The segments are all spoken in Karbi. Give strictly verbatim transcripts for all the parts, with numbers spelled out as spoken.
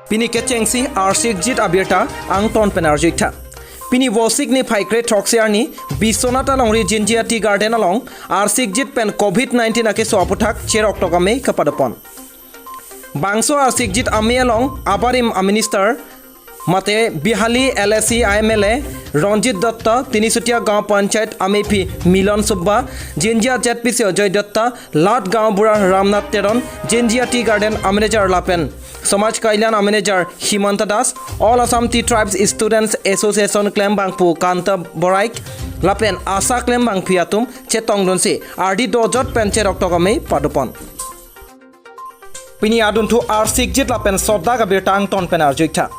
Pini kechengsi arsikjit abirta angton pen arjuiktha. Pini Vosik niphai kre throksi arni Biswanath alongri Jinjia Tea Garden along arsikjit pen Covid-nineteen akeso aputhak cheroktok amei kapadopon. Bangso arsikjit amei along abarim a minister mate Bihali L A C I M L A Ranjit Datta, Tinisutia Gaon Panchayat amephi Milan Subba, Jinjia Z P C Ajoy Datta, Lat Gaon Bura Ramnath Teron, Jinjia Tea Garden a manager lapen Samaj Kalyan a manager Himanta Das, All Assam Tea Tribes Students Association klembangpo Kanta Boraik lapen ASHA klembangpi atum chetongdunsi ardi dojot pen cheroktok amei padopon. Pini adunthu arsikjit lapen sodak abirta angton pen arjuiktha.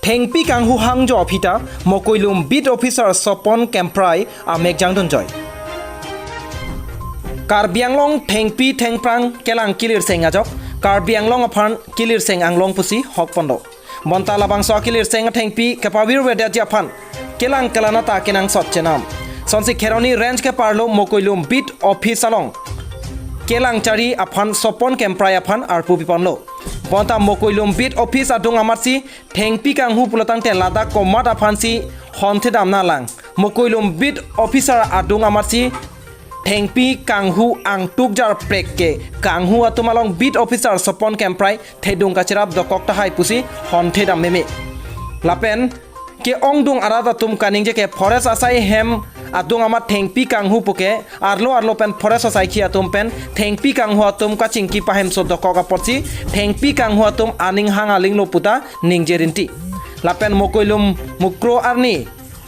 Thengpi kanghu hangjo aphi ta Mokoilum Beat Officer Sopon Kemprai amek jangdunjoi. Karbi Anglong thengpi thengphrang kelang kilirseng ajok Karbi Anglong aphan kilirseng anglong pusi hokponlo. Bonta labangso akilirseng athengpi kepavirvedetji aphan kelang kelana ta kenangsot chenam. Sonsi Kheroni Range keparlo Mokoilum Beat Office along kelang chari aphan Sopon Kemprai aphan arpu piponlo. Bonta Mokoilum Beat Office adung amatsi thengpi kanghu pulotangte ladak komat aphansi honthedam nanglang. Mokoilum Beat Officer adung amatsi thengpi kanghu angtuk jarprek ke kanghu atum along Beat Officer Sopon Kemprai thedung kacherap dokok tahai pusi honthedam meme. Lapen ke-ongdung arat atum kaningje ke forest asai hem adung amat thengpi kanghu puke arlo arlo pen forest asaikhi atum pen thengpi kanghu atum kachingki pahemso dokok apotsi thengpi kanghu atum aning hang alinglo puta ningje rinti. Lapen Mokoilum Mukro arni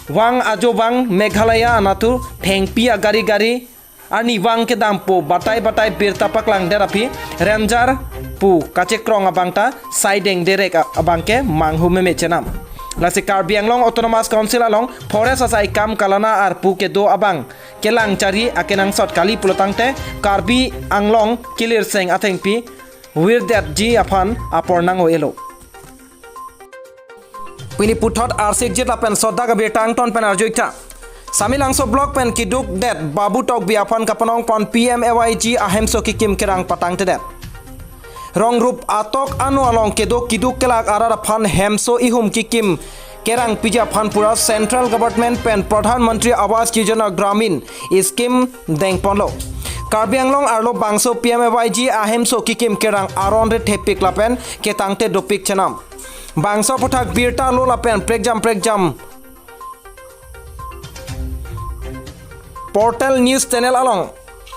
vang ajo vang Meghalaya anatthu thengpi agari gari arni vang kedampo batai batai birta paklangdet aphi Ranger pu kachekrong abang ta saideng derek a-, abang ke manghu meme chenam. Lasi Karbi Anglong Autonomous Council along forest asai kam kalana arpu kedo abang kelang chari akenangsot kali pulotangte Karbi Anglong kilirseng athengpi virdetji aphan apor nang-o-elo. Pini puthot arsikjit lapen sodak abirta angton pen arjuiktha. Samelangso block pen kidukdet Babu Tokbi aphan kapanongpon P M A Y G ahemso kikim kerang patangtedet. Rongrup atok ano along kedo kiduk kelak arat aphan hemso ihum kikim kerang piji aphan pura Central Government pen Pradhan Mantri Awas Yojana Gramin scheme dengponlo. Karbi Anglong arlo bangso P M A Y G ahemso kikim kerang aron rethepik lapen ketangte dopik chenam. Bangso aputhak birta lo lapen prekjam prekjam portal news channel along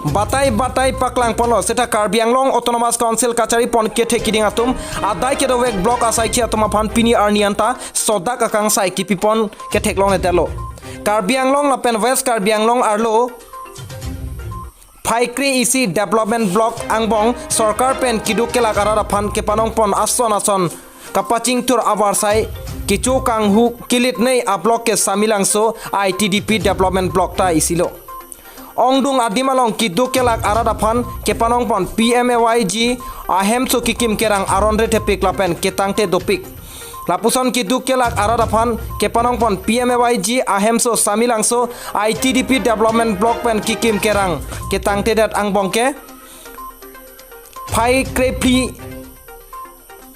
batai batai paklangponlo seta Karbi Anglong Autonomous Council kacharipon kethe kiding atum adai kedovek block asaikhi atum aphan pini arni anta sodak akangsai kipipon ketheklongledetlo. Karbi Anglong lapen West Karbi Anglong arlo phai kre isi development block angbong sorkar pen kiduk kelak arat aphan kepanongpon ason ason kapachingthur avarsai kecho kanghu kilitnei a block ke Samelangso I T D P development block ta isilo. Ongdung adim along kiduk kelak arat aphan kepanongpon P M A Y G ahemso kikim kerang aron rethepik lapen ketangte dopik. Lapuson kiduk kelak arat aphan kepanongpon P M A Y G ahemso Samelangso I T D P development block pen kikim kerang ketangtedet angbong ke phai krephli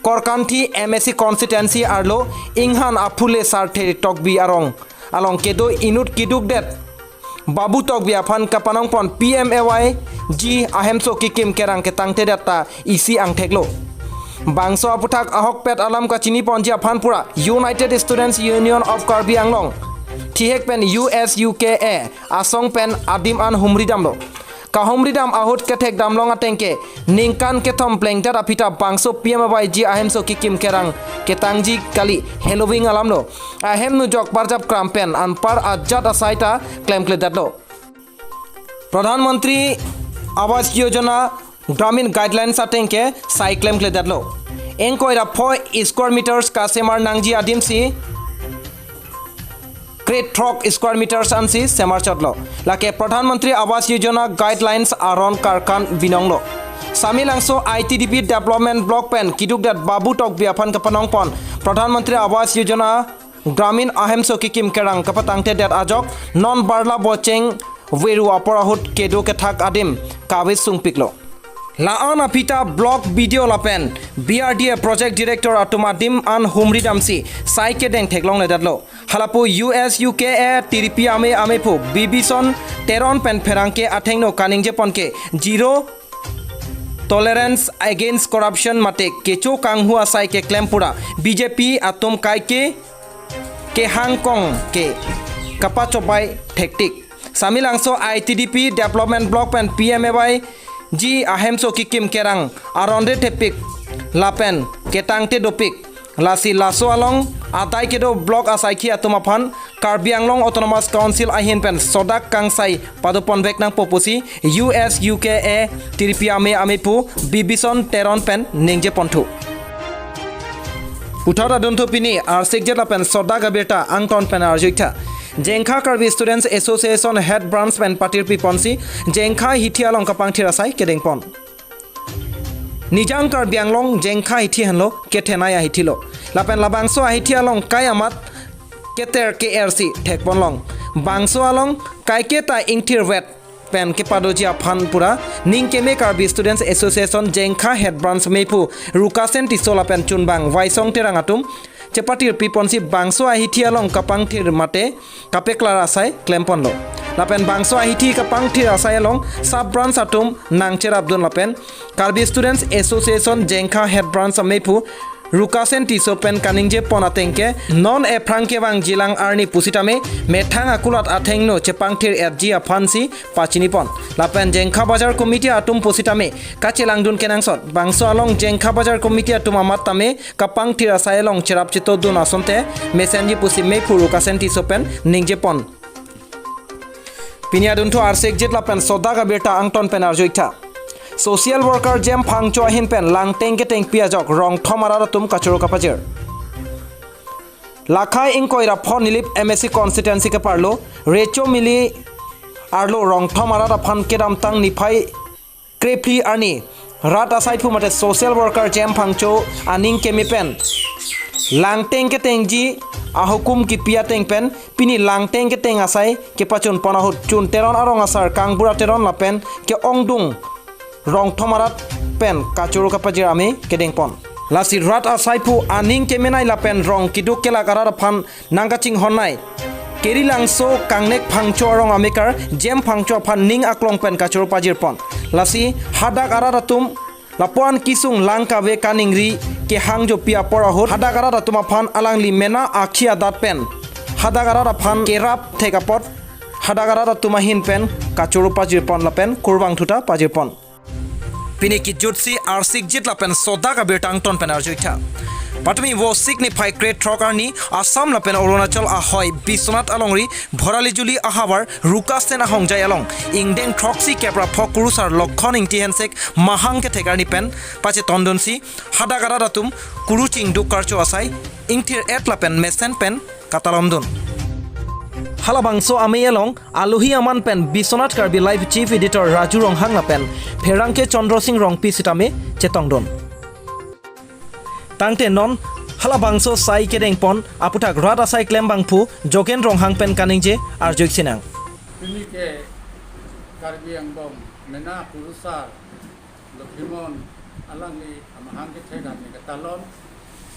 Korkanthi M A C constituency arlo inghan aphule Sarthe Tokbi arong along kedo inut kidukdet Babu Tokbi aphan kapanongpon P M A Y G ahemso kikim kerang ketangtedet ta isi angtheklo. Bangso aputhak ahokpet alam kachiniponji aphan pura United Students Union of Karbi Anglong thihek pen U S U K A asong pen adim an humridamlo. Kahumridam ahut kethekdamlong atengke ningkan kethom plengdet aphi ta bangso P M A Y G ahemso kikim kerang ketangji kali heloving alamlo. Ahem nujok parjap kram pen anpar ajat asai ta klemkledetlo. Pradhan Mantri Awas Yojana Gramin guidelines atengke sai klemkledetlo. Ingkoi ra phoi square meters kasemar nangji adimsi krethrok square meters ansi semarchotlo. Lake Pradhan Mantri Awas Yojana guidelines aron karkan binonglo. Samelangso I T D P development block pen kidukdet Babu Tokbi aphan kapanongpon Pradhan Mantri Awas Yojana Gramin ahemso kikim kerang kapatangtedet ajok non barla bocheng veru apor ahut kedo kethak adim kave sungpiklo. La-an aphi ta Block B D O lapen B R D A Project Director atum adim an humri damsi sai kedeng theklongledetlo. Halapu U S U K A tiripi ame amepu Bibison Teron pen pherangke athengno kaningjepon ke zero tolerance against corruption mate kecho kanghu asai keklem pura B J P atum kaike kehangkong ke kapachobei thektik. Samelangso I T D P Development Block pen P M A Y G ahemso kikim kerang aronre thepik lapen ketangte dopik. Lasi laso along adai kedo block asaikhi atum aphan Karbi Anglong Autonomous Council ahin pen sodak kangsai padoponvek nangpo pusi U S U K A tiripi ame amepu Bibison Teron pen ningjeponthu. Puthot adunthu pini arsikjet lapen sodak abirta angton pen arjuitha. Jengkha Karbi Students Association Head Branch pen patirpiponsi Jengkha hithi along kapangthir asai kedengpon. Nijang Karbi Anglong Jengkha hithi henlo kethenei ahithilo. Lapen labangso ahithi along kai amat keter K R C thekponlong. Bangso along kaiketa ingthirvet pen kepadoji aphan pura ningkeme Karbi Students Association Jengkha Head Branch mepu Rukasen Tisso lapen chunbang Waisong Terang atum chepatirpiponsi bangso ahithi along kapangthir mate kapeklar asai klemponlo. Lapen bangso ahithi kapangthir asai along sub branch atum nangcherapdun lapen Karbi Students Association Jengkha Head Branch amepu Rukasen Tisso pen kaningjepon ateng ke non ephrang kevangjilang arni pusitame methang akulat athengno chepangthir-etji aphansi pachinipon. Lapen Jengkha Bazar Committee atum pusitame kachelangdun kenangsot. Bangso along Jengkha Bazar Committee atum amat tame kapangthir asai along cherap chetodun asonte mesenji pusi mepu Rukasen Tisso pen ningjepon. Pini adunthu arsikjet lapen sodak abirta angton pen arjuitha. Social worker Jem Phangcho ahin pen langteng ketengpi ajok rongthom arat atum kachoro kapajir. Lakhai ingkoi ra pho Nilip M A C constituency keparlo Recho Mili arlo rongthom arat aphan kedamtang niphai krephli arni rat asaiphu mate social worker Jem Phangcho aning keme pen langteng ketengji ahukum kipi ateng pen pini langteng keteng asai kepachunpon ahut Chun Teron arong asar Kangbura Teron lapen ke-ongdung rongthom arat pen kachoro kapajir ame kedengpon. Lasi rat asaiphu aning kemenei lapen rong keduk kelak arat aphan nangkachinghonnei Kerilangso Kangnek Phangcho arong amekar Jem Phangcho aphan ning aklong pen kachoro pajirpon. Lasi hadak arat atum lapuan kesung lang kave kaningri kehangjopi apor ahut hadak arat atum aphan alangli mena akhi adat pen hadak arat aphan kerap thek apot hadak arat atum ahin pen kachoro pajirpon lapen kurvangthu ta pajirpon. Pini kijutsi arsikjet lapen sodak abirta angton pen arjuitha. Patumi Vosik niphai krethrok arni Assam lapen Arunachal ahoi Biswanath alongri Bhorali Juli ahavar Rukasen ahongjai along ingdeng throksi kep ra pho kurusar Lokhon Ingti Hensek mahang kethek arni pen pachetondunsi hadak arat atum kuru chingduk karcho asai ingthir-et lapen mesen pen katalomdun. Halabangso amei along alohi aman pen Biswanath Karbi Live Chief Editor Raju Ronghang lapen pherangke Chandra Singh Rongpi sitame chetongdun. Tangte non halabangso sai kedengpon aputhak rat asai klembangphu Jogen Ronghang pen kaningje arjuisinang. Pini ke Karbi Anglong mena kurusar Lokhimon alangli amahang kethek arni katalon,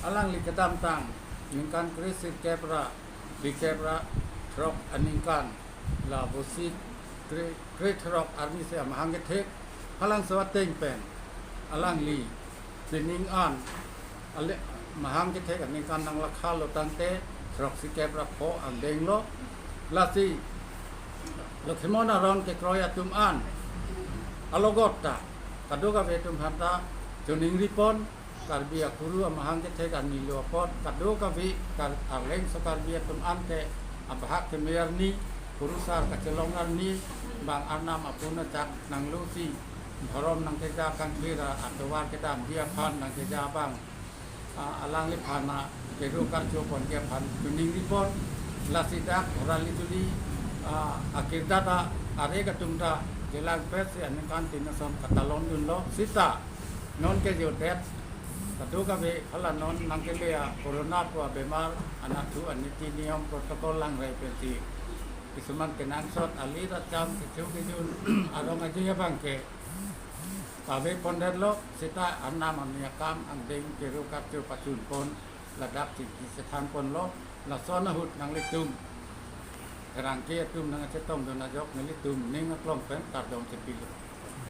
alangli kedamtang ningkan kre sirkep ra phlikep ra throk aningkan la Vosik kre, krethrok arni si amahang kethek, halangso ateng pen alangli pining an ale mahang kethek aningkan nanglakhalo tangte throksikep ra pho angdenglo. Lasi Lokhimon aron kekroi atum an alogot ta kadokave atum aphanta choningripon, Karbi akuru amahang kethek arni lo apot kadokave Kar-, Arlengso Karbi atum an ke abahak keme arni, kurusar kachelong arni, bang arnam apun achak nanglosi dhorom nangkeja kangthir atovar kedamji aphan nangkeja abang, ah, alangliphan akeru karchopon ke aphan choningripon. Lasi dak Bhorali Juli, ah, akirdat arek atum ta jelangpetsi aningkan tin ason katalondunlo. Sita non ke jodet kadokave hala non nangkele a-corona pu abemar anatthu aniti niyom protocol langre pensi kisuman kenangsot ali racham kecho kejun arong aje abang ke Pave pondetlo seta Arnam arni akam angdeng keru karcho pachun pon ladak chingki chethan ponlo. Lason ahut nanglitum pherangke atum nangchetongdun ajok nelitum ning aklong pen kardom chepilo.